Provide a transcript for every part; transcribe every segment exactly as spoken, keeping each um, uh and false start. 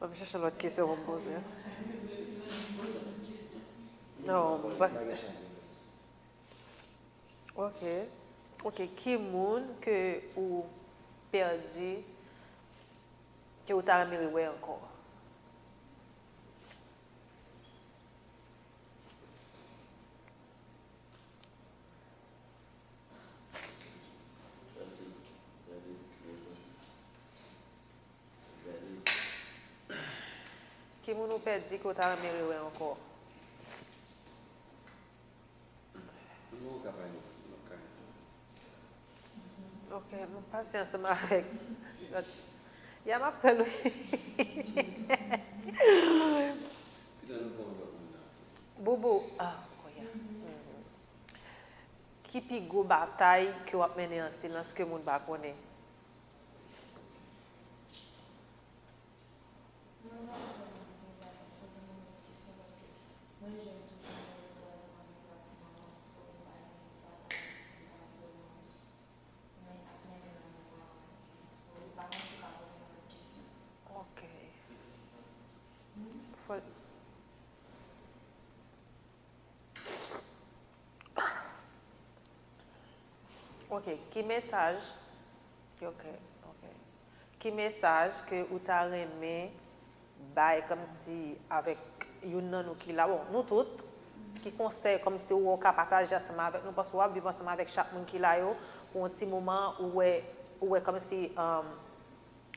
M ap chèche lòt kesyon pou m poze. Non, m pa. Ok. Ok, ki moun ke ou pèdi ke ou ta renmen rewè ankò? Ki moun ou pèdi ke w ta renmen rewè ankò? Ok, m ap pase ansanm avèk lòt. Ya m ap pran wi. Boubou, ah, oh, ya. Mhm. Ki pi gwo batay ke w ap mennen an silans ke moun pa konnen? Ok. Fò- Ok, ki mesaj? Ok, ok. Ki mesaj ke ou ta renmen bay kòmsi avèk youn nan nou ki la? Bon, nou tout, ki konsèy kòmsi ou wè ou ka pataje ansanm avèk nou, paske w ap viv ansanm avèk chak moun ki la yo pou yon ti moman, ou wè, ou wè kòmsi, um,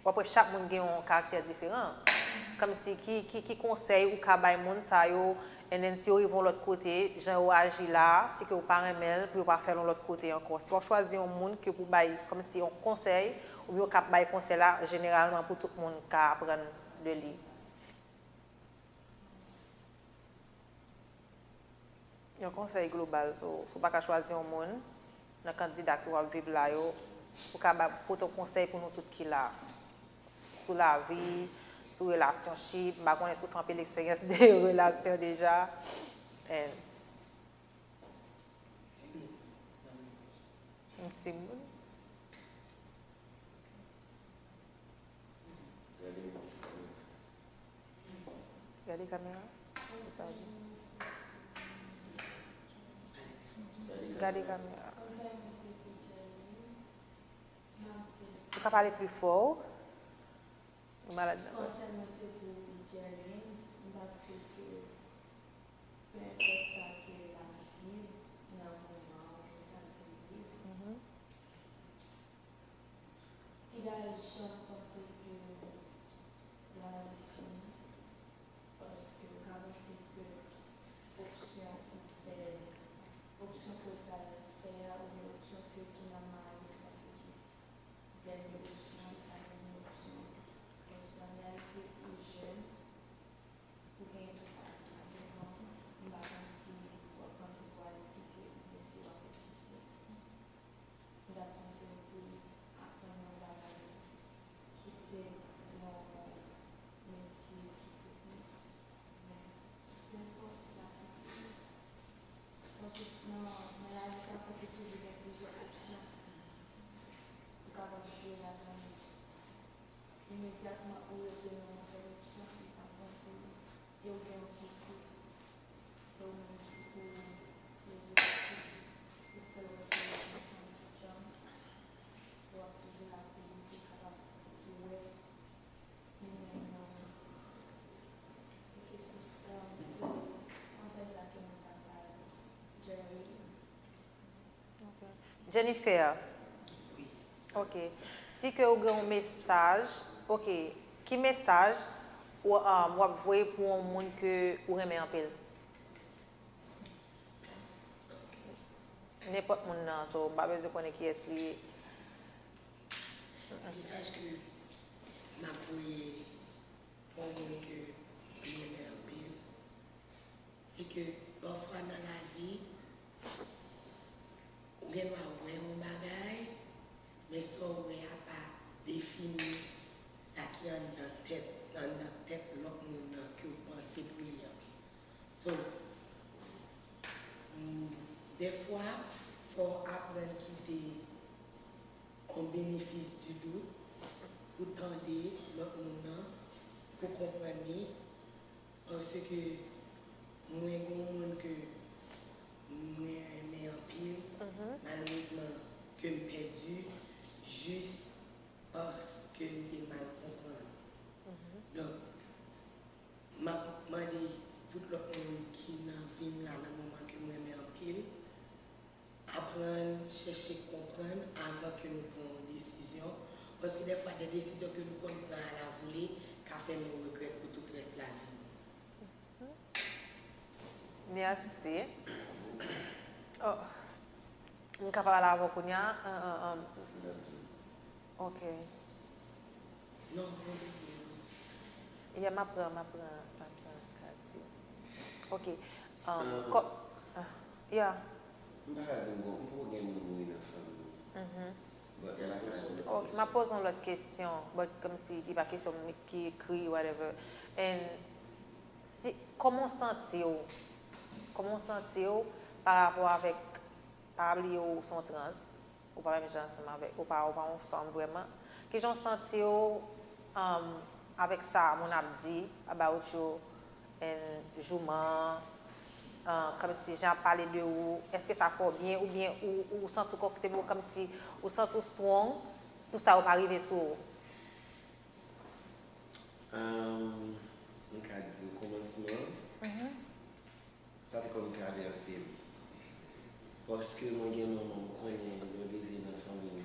w ap wè chak moun gen yon karaktè diferan. Kòmsi ki, ki, ki konsèy ou ka bay moun sa yo, and then si yo rive yon lòt kote, jan yo aji la, si ke ou pa renmen l, pou yo pa fè l yon lòt kote ankò. Si w ap chwazi yon moun ke pou bay kòmsi yon konsèy, oubyen ou ka bay konsèy la jeneralman pou tout moun ka aprann de li. Yon konsèy global, so, si w pa ka chwazi yon moun nan kandida ke w ap viv la yo, ou ka ba, pote yon konsèy pou nou tout ki la, sou lavi, sou relasyonship, m pa konnen si w fè anpil eksperyans de relasyon deja. And yon timoun. Gade kamera. Sa di. Gade kamera. Ou ka pale pli fò? Ou malad nan vwa. Konsèy mwen se pou Jerlin, m pa di ke peu importe sa ke l ap viv nan moman an, oubyen sa l te viv. Mhm. Piga l janm panse ke lavi fini, paske w ka panse ke opsyon ou fè, opsyon ke w pral fè a, oubyen opsyon ke ki nan may ou panse ki dènye opsyon, e pa dènye opsyon. Paske an reyalite, ou jèn, ou gen tout bagay la devan ou. M pa konn si w ap panse pou w al etidye oubyen si w ap etidye. M t ap panse w pou aprann yon bagay, kit se yon metye ki teknik, men peu importe la ki se. Paske nan, nan lavi sa, fòk ou toujou gen plizyè opsyon. Ou kapab jwe ladan yo. Imedyatman ou rete nan yon sèl opsyon, li p ap bon pou ou. E ou gen yon pitit, se ou menm ki pou leve pitit ou, pou fè l wè ke li se yon fanm ki djanm, e w ap toujou la pou li, pou li kapab wè li menm nan ou. E se, um, se konsèy sa ke mwen t ap bay Jerry. Ok. Jennifer. Ok. Si ke ou gen yon mesaj, ok, ki mesaj ou, um, w ap voye pou yon moun ke ou renmen anpil? Nenpòt moun nan, so, m pa bezwen konnen kiyès li ye. Mesaj ke m ap voye pou yon moun ke m renmen anpil, se ke pafwa nan lavi, ou gen dwa wè yon bagay, men sa w wè a pa defini sa ki anndan tèt, anndan tèt lòt moun nan ke w panse pou li an. So, mm, dèfwa, fò w aprann kite yon benefis di dout pou tande lòt moun nan, pou konprann li, paske mwen gen yon moun ke mwen renmen anpil, mhm, malerezman ke m pèdi, jis paske li te mal konprann. Mhm. Donk, m ap mande tout lòt moun ki nan vi m la, nan moman ke m renmen anpil, aprann chèche konprann avan ke nou pran yon desizyon, paske dèfwa de desizyon ke nou konn pran a la vole ka fè nou regrèt pou tout rès lavi nou. Mèsi. Oh. M ka pale avè w kounye a? An, an, an. Ok. Non, non, non. Yeah, m ap pran, m ap pran, m ap pran Kati. Ok. Um, ko, ah, yeah. M pa ka di m gon, m poko gen moun mouri nan fanmi. Mhm. But, e la ke la gen. Ok, m ap poze yon lòt kesyon, but kòmsi, li pa kesyon ki ekri, whatever. And si, kòman w santi w? Kòman w santi w pa rapò avèk, pa bliye w se yon trans, ou pa menm jan ansanm avèk, ou pa, ou pa yon fanm vrèman. Kijan w santi w, um, avèk sa moun ap di about you and jouman, uh, kòmsi jan ap pale de ou, èske sa fè w byen oubyen ou, ou santi w konfòtab, kòmsi ou santi w strong pou sa yo pa rive sou ou? Um, m ka di okòmansman, mhm, sa te konn travèse m. Paske mwen gen manman m konnen mwen leve nan fanmi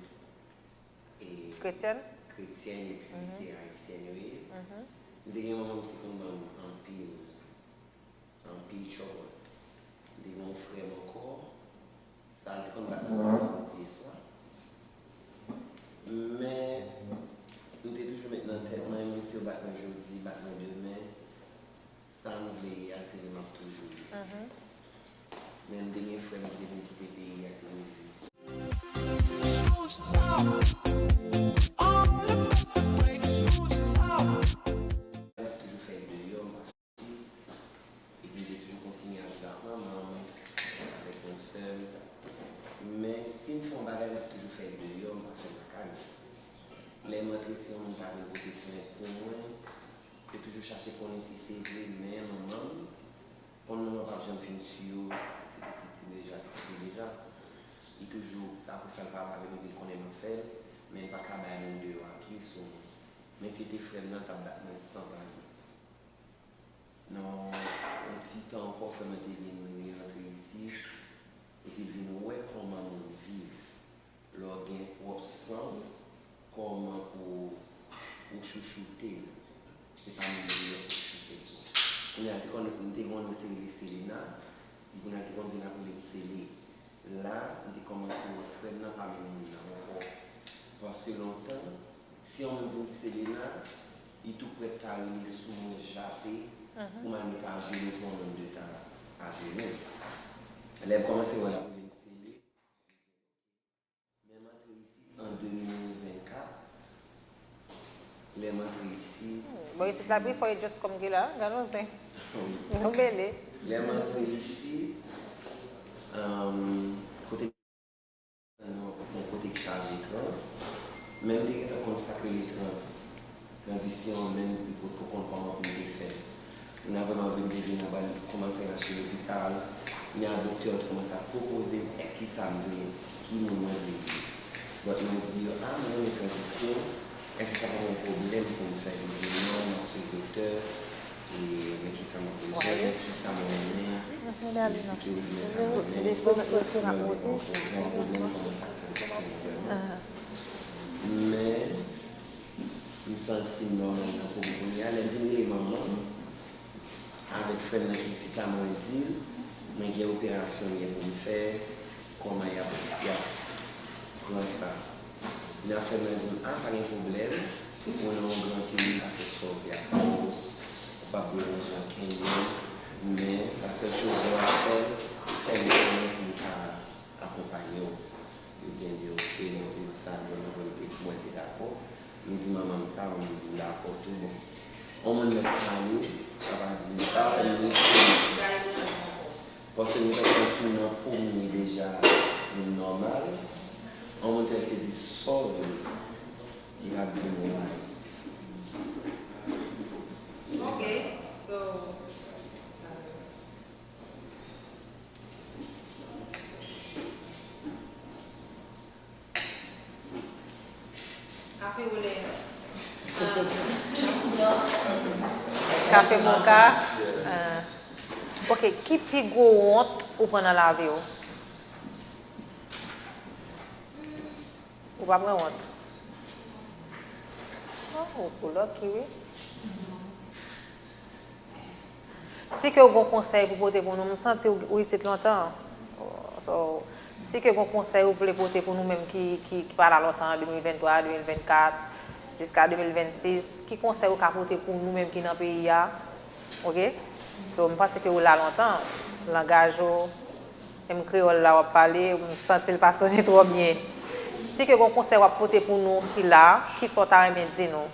e, kretyèn, kretyèn epi, mhm, se ayisyèn yo ye. Mhm. M te gen manman m ki te konn ban m anpil, anpil chòbòt. M te gen yon frè m ankò, sa l te konn bat mwen maten, midi e swa. Men, m te toujou met nan tèt mwen, menm si yo bat mwen jodi, bat mwen demen, sa m vle ye a, se li m ap toujou ye. Mhm. Men m te gen frè m ki te vin kite peyi a, ki te vin viv isi. Toujou fè deyò, m pa soti. Epi m te toujou kontinye ap viv ak manman m, avèk yon sè m. Men si m fè yon bagay, m ap toujou fè l deyò, m pa fè l lakay mwen. Lè m antre, si yon moun pa vle pote plent pou mwen, m te toujou chache konnen si se vre, men manman m, kòm manman p ap janm fin sou yo, si se pitit li deja, pitit li deja, li toujou, apre sa, l pale avè m, li di l konnen m ap fè l, men l pa ka bay moun deyò a pye sou mwen. Men si te frè m nan, l t ap bat mwen san pale. Nan yon ti tan ankò, frè mwen te vin rantre isi, e te vin wè kòman moun viv. Lè w gen pwòp san w, kòman pou ou chouchoute l? Se pa moun deyò k chouchoute l tou. Kounye a, te konn, m te gen yon nonm ki te rele Selena, epi kounye a, te konn vin ap rele m Sele. La, m te kòmanse wè frè m nan pa menm moun nan ankò. Paske lontan, si yon moun di m Selena, li tou prèt ta rele sou mwen, jape, pou m al met ajenou sou yon moun de ta ajenou. Lè m kòmanse wè l ap rele m Sele, men m antre isi an de mil vennkat, lè m antre isi. Bon, isit la pi fò e just kòm ki la, gad yon zen. Nou mele. Lè m antre isi, kote nan yon kote k chaje trans, men m te gentan konn sa k rele trans, tranzisyon an, men m potko konn kòman pou m te fè l. Kounye a vrèman vre m te vin aba l kòmanse rache lopital, kounye a doktè yo te kòmanse ap pwopoze m èske sa m vle, ki moun mwen vle ye. But mwen di yo, a, mwen renmen tranzisyon, èske sa p ap yon pwoblèm pou m fè l? Yo di non, m ap swiv doktè, e men kisa m ap bezwen, men kisa mwen renmen, li esplike yo byen sa mwen renmen. Mwen di, bon, se pa yon pwoblèm, kòman sa tranzisyon an vrèman. Men, m santi m nòmal nan po m kounye a, lè m vin rele manman m, avèk frè m nan ki isit la, mwen di l, mwen gen operasyon m gen pou m fè, kòman y ap, y ap pran sa. Nan frè m nan di m, a, pa gen pwoblèm, ou nan yon gran peyi, w ka fè sa w vle ak kò w, ou p ap deranje ankenn moun, men la sèl choz ou a fè, fè m konnen pou m ka akonpanye w. Yo di, ebyen, oke, mwen di l sa, mwen, mwen, mwen te dakò. M di manman m sa, manman m di m dakò tou. Bon, yon moun mèt pale, sa pa di m pa fè m rete. Paske m te santi m nan po m ye deja, m nòmal. Yon moun te di sa w vle, li ap di m wi. Kafe moka. Ok, ki pi gwo wont ou pran nan lavi w? Ou pa pran wont? Oh, ou lucky wi. Si ke w gon konsèy pou pote pou nou, m santi w isit lontan. So, si ke gon konsèy ou vle pote pou nou menm ki, ki, ki pa la lontan, de mil venntwa, de mil vennkat, jiska de mil vennsis, ki konsèy ou ka pote pou nou menm ki nan peyi a? Ok? So, m panse ke ou la lontan. Langaj ou, menm kreyòl la w ap pale, m santi l pa sonnen twò byen. Si ke gon konsèy w ap pote pou nou ki la, kisa w ta renmen di nou?